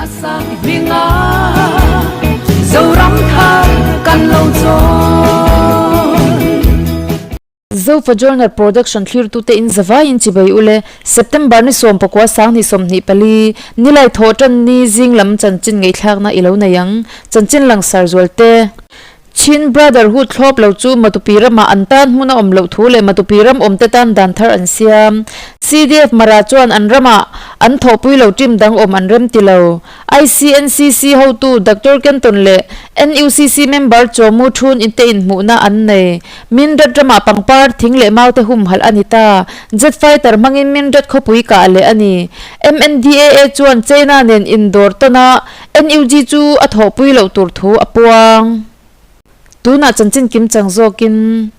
Sang hminga Zoram thar kan lo chawn. Zofa Journal Production thlirtute in zavaiin chibai ule September ni 19 2024 nilai thawh tan ni zing lam chanchin ngaihthlakna i lo nei ang. Chanchin langsar zualte. Chin Brotherhood thlawp lo chu Matupi ramah an tan hmun a awm loh thu leh Matupi ram awmte tan dan thar an siam. CDF Mara chuan an ramah an thawhpui lo team dang awm an rem ti lo. ICNCC hotu Doctor Kenton leh NUCC member Chawmu Thun te inhmuhna an nei. Mindat ramah pangpar, thing leh mau te humhalh a ni ta. Jet fighter hmangin Mindat khawpui kah leh a ni. MNDAA chuan China nen indawr tawn a NUG chu a thawhpui loh tur thu a puang. Tunah chanchin kim chang zawkin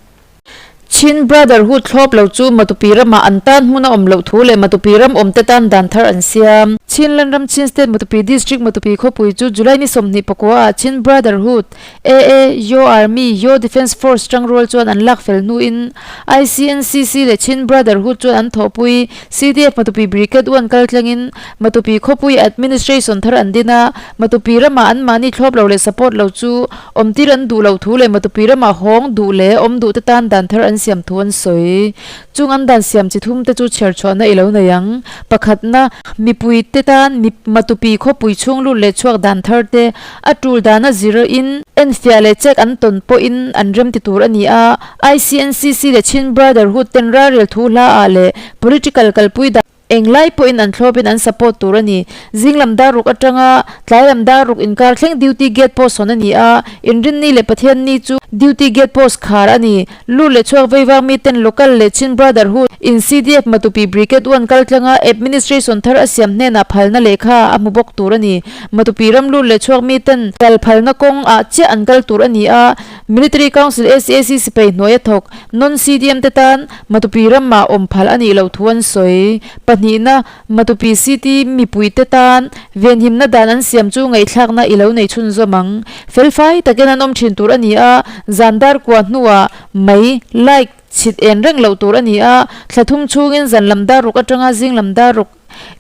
Chin Brotherhood thlawp lo chu Matupi ramah an tan hmun a awm loh thu leh Matupi ram awmte tan dan thar an siam. Chinland ram Chin State Matupi District Matupi khawpui chu July ni 24 ah Chin Brotherhood, AA, Yo Army, Yo Defence Force tangrual chuan an lak fel hnuin ICNCC leh Chin Brotherhood chuan an thawhpui CDF Matupi Brigade one kal tlangin Matupi khawpui administration thar an din a, Matupi ramah anmahni thlawp lo leh support lo chu awmtir an duh loh thu leh Matupi ramah hawng duh leh awm duh te tan dan thar an siam thu an sawi. Chung an dan siam chi thum te chu chhiar chhuahna i lo nei ang. Pakhatna, mipui te tan Matupi khawpui chhung lut leh chhuak dan thar te a tul dana zir in enfiah leh check an tawn pawhin an rem ti tur a ni a, ICNCC leh Chin Brotherhood ten ralrel thu hla ah leh political kalpui dan Englai pawhin an thlawpin an support tur a ni. Zinglam dar ruk atanga tlailam dar ruk inkar thleng duty gate post hawn a ni a, Inrinni leh Pathianni chu duty gate post khar a ni. Lut leh chhuak veivang miten local leh Chin Brotherhood in CDF Matupi Brigade one kal tlanga administration thar a siam hnenah phalna lehkha a hmu bawk tur a ni. Matupi ram lut leh chhuak miten kal phalna kawng ah chiah an kal tur a ni a, Military Council SAC sipai hnuai a thawk non-CDM te tan Matupi ramah awm phal a nih loh thu an sawi. Pahnihna, Matupi City mipuite tan venhimna dan an siam chu ngaihthlakna i lo nei chhunzawm ang. Felfai takin an awm thin tur a ni a, zan dar kua hnuah mai, like, chhit en reng loh tur a ni a, thla thum chhungin zan lam dar ruk atanga zing lam dar ruk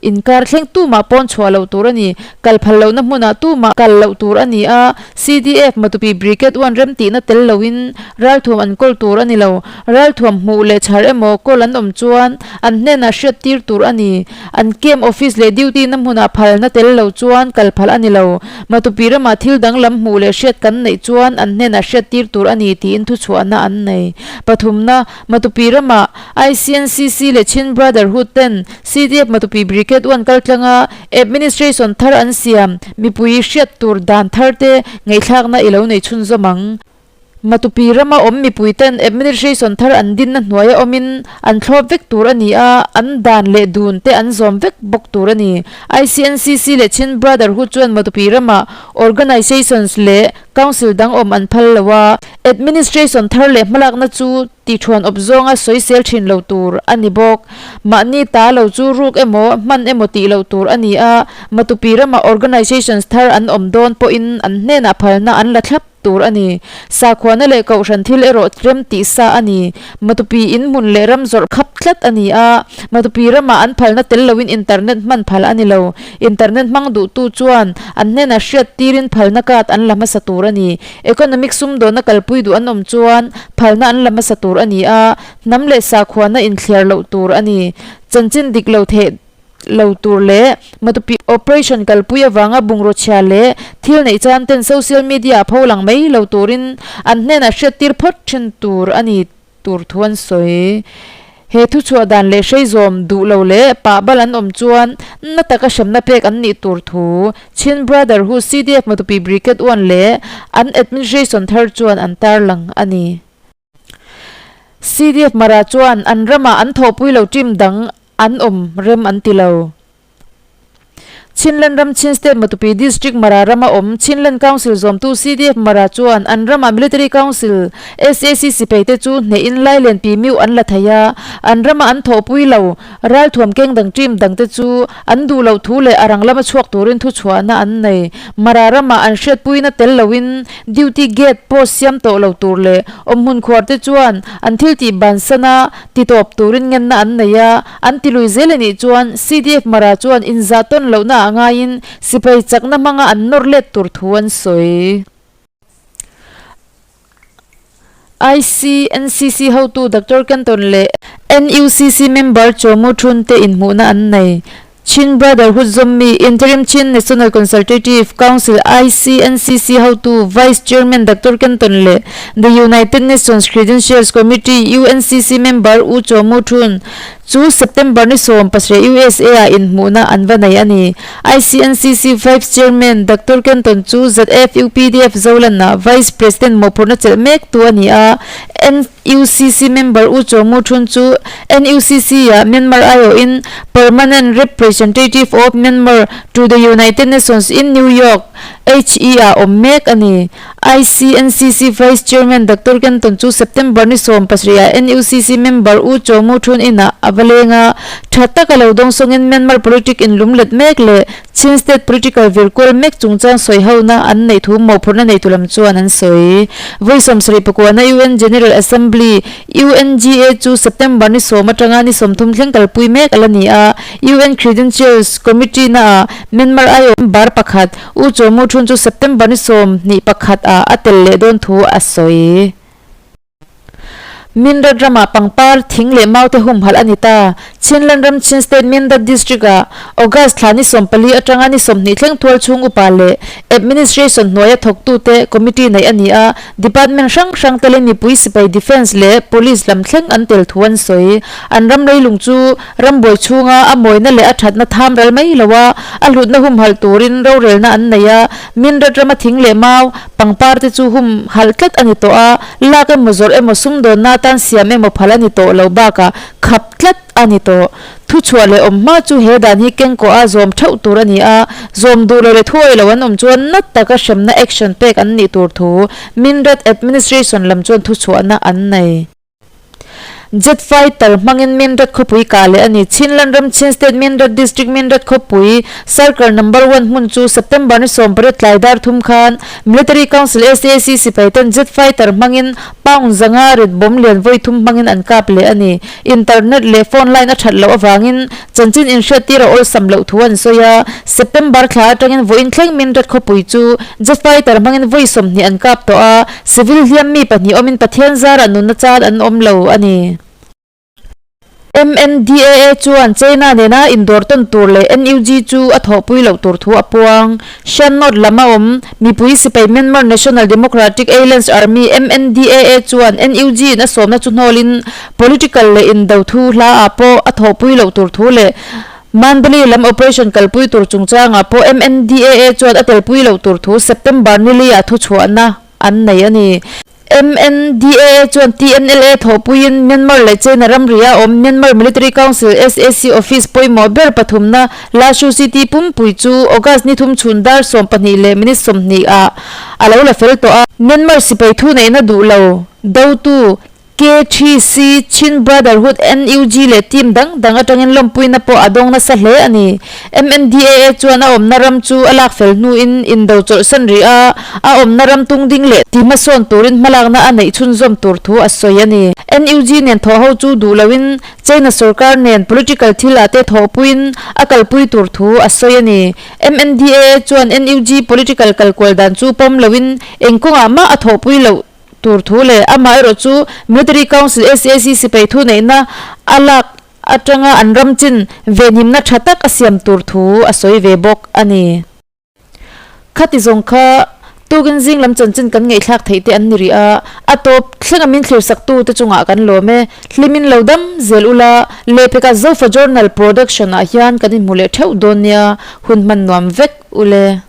Inkar thleng tumah pawn chhuah loh tur a ni. Kal phal lohna hmunah tumah kal loh tur a ni a, CDF Matupi Brigade one remtihna tel loin ralthuam an kawl tur a ni lo. Ralthuam hmuh leh chhar emaw kawl an awm chuan an hnenah hriat tir tur a ni. An camp office leh duty na hmunah phalna tel lo chuan kal phal a ni lo. Matupi ramah thil danglam hmuh leh hriat kan neih chuan an hnenah hriat tir tur a ni tiin thuchhuahna an nei. Pathumna, Matupi ramah ICNCC leh Chin Brotherhood ten CDF Matupi Brigade one kal tlanga administration thar an siam mipui hriat tur dan thar te ngaihthlakna i lo nei chhunzawm ang. Matupi rama awm mipui ten administration thar an dinna hnuaia awmin an thlawp vek tur a ni a, an dan leh dun te an zawm vek bawk tur a ni. ICNCC leh Chin Brotherhood chuan Matupi rama organisations leh Council dang awm an phal lo a, administration thar leh hmalakna chu tihṭhuan awp zawnga sawisel ṭhin lo tur a ni bawk. Mahni ta lo chu ruk emaw, hman emaw tih loh tur a ni a, Matupi rama organisations thar an awm dawn pawhin an hnenah phalna an la thlap tur a ni. Sakhuana leh kohhran thil erawh rem tih sa a ni. Matupi in hmun leh ram zawrh khap tlat a ni a, Matupi ramah an phalna tel loin internet hman phal a ni lo. Internet hmang duhtu chuan an hnenah hriat tirin phalna card an la hmasa tur a ni. Economic sumdawnna kalpui duh an awm chuan phalna an la hmasa tur a ni a, hnam leh sakhuana inthliar loh tur a ni. Chanchin dik lo theh lo tur leh Matupi operation kalpui avanga bungraw chhia leh thil neih chan ten social media a pholang mai lo turin an hnenah hriat tir phawt thin tur a ni tur thu an sawi. He thuchhuah dan leh hreizawm duh lo leh pah bal an awm chuan na taka hremna pek an nih tur thu Chin Brotherhood CDF Matupi Brigade one leh an administration thar chuan an tarlang a ni. CDF Mara chuan an ramah an thawhpui lo team dang an awm rem an ti lo. Chinland ram Chin State Matupi District Mara rama awm Chinland Council zawmtu CDF Mara chuan an rama Military Council sac sipai te chu hnehin Lailen pi miu an la thei a, an rama an thawhpui lo ralthuam keng dang team dang te chu an duh loh thu leh a rang lama chhuak turin thuchhuahna an nei. Mara rama an hriatpuina tel loin duty gate post siam tawh lo tur leh awmhmun khuar te chuan an thil tih bansan a titawp turin ngenna an nei a, An ti lui zel a nih chuan CDF Mara chuan inzah tawn lohna ah ngaiin sipai chakna hmanga an nawr let tur thu an sawi. ICNCC hotu Doctor Kenton leh NUCC member Chaw Mu Thun te inhmuhna an nei. Chin Brotherhood zawmmi Interim Chin National Consultative Council, ICNCC, hotu Vice Chairman Doctor Kenton leh The United Nations Credentials Committee, UNCC, member U Chaw Mu Thun chu September ni 17 USA ah inhmuhna an va nei a ni. ICNCC Vice Chairman Doctor Kenton chu ZFUPDF Zolan-ah Vice President mawhphurhna chelh mektu a ni a, NUCC member U Chaw Mu Thun chu NUCC-ah Myanmar aiawhin Permanent Representative of Myanmar to the United Nations in New York, HE-ah awm mek a ni. ICNCC Vice Chairman Doctor Kenton chu September ni 17 ah NUCC member U Chaw Mu Thun inah a va leng a, tha taka lo dawngsawngin Myanmar politic inlumlet mek leh Chin State political virkual mek chungchang sawi hona an neih thu mawhphurhna neitu lam chuan an sawi. Vawi 71na UN General Assembly, UNGA, chu September ni 10 atanga ni 30 thleng kalpui mek a la ni a. UN Credentials Committee naah Myanmar aiawh bar pakhat, U Chaw Mu Thun chu September ni 21 ah a tel leh dawn thu a sawi. Mindat ramah pangpar, thing leh mau te humhalh a ni ta. Chinland ram Chin State Mindat District-ah August thla ni 14 atanga ni 20 thleng tual chhung upa leh Administration hnuaia thawktute committee neih a ni a, department hrang hrang telin mipui sipai defence leh police lam thleng an tel thu an sawi. An ram leilung chu rambuai chhunga a mawina leh a thatna tham ral mai lo a, a hlutna humhalh turin rorelna an nei a, Mindat rama thing leh mau, pangpar te chu humhalh tlat a ni tawh a, Lak emaw zawrh emaw sumdawnna atan siam emaw phal a ni tawh lo bakah khap tlat a ni tawh. Thuchhuah leh awm hma chu he dan hi kengkawh a zawm theuh tur a ni a, zawm duh lo leh thuawih lo an awm chuan nat taka hremna action pek an nih tur thu Minrat Administration lam chuan thuchhuahna an nei. Jet fighter hmangin Minrat khawpui kah leh a ni. Chinland ram Chin State Minrat District Minrat khawpui Circle Number One hmun chu September ni 18 tlai dar thum khan Military Council SAC sipai ten jet fighter hmangin pound 500 rit bomb lian vawi thum hmangin an kap leh a ni. Internet leh phone line a that loh avangin chanchin inhriattir a awlsam loh thu an sawi a. September thla atangin vawiin thleng Minrat khawpui chu jet fighter hmangin vawi 20 an kap tawh a. Civil hliam mi pahnih awmin Pathian zarah nunna chan an awm lo a ni. MNDAA chuan China nena indawr tawn tur leh NUG chu a thawhpui loh tur thu a puang. Shan North lam a awm mipui sipai Myanmar National Democratic Alliance Army, MNDAA, chuan NUG in a sawmna chu hnawlin political leh indo thu hla ah pawh a thawhpui loh tur thu leh Mandalay lam operation kalpui tur chungchangah pawh MNDAA chuan a telpui loh tur thu September nili-ah thuchhuahna an nei a ni. MNDAA chuan TNLA thawhpuiin Myanmar leh China ramri a awm Myanmar Military Council SAC office pawimawh ber pathumna Lashu City pumpui chu August ni thum chhun dar 12 leh minute 20 ah a lo la fel tawh a. Myanmar sipai thuneihna duh lo dotu KTC, Chin Brotherhood, NUG leh team dang dang atangin lawmpuina pawh a dawng nasa hle a ni. MNDAA chuan a awmna ram chu a lak fel hnuin indo chawlhsan rih a, a awmna ram tung ding leh ti hmasawn turin hmalakna a neih chhunzawm tur thu a sawi a ni. NUG nen thawh ho chu duh loin China sorkar nen political thil ah te thawhpuiin a kalpui tur thu a sawi a ni. MNDAA chuan NUG political kalkual dan chu pawm loin eng kawngah mah a thawhpui loh tur thu leh amaherawh chu Military Council SAC sipai thu neihna a lak atanga an ram chin venhimna tha tak a siam tur thu a sawi ve bawk a ni. Khati zawng kha tukin zing lam chanchin kan ngaihthlak theih te an ni rih a, a tawp thlenga min thlirsaktu te chungah kan lawm e. Hlimin lo dam zel ula, lehpekah Zofa Journal Production ah hian kan inhmu leh theuh dawn nia, hun hman nuam vek ule.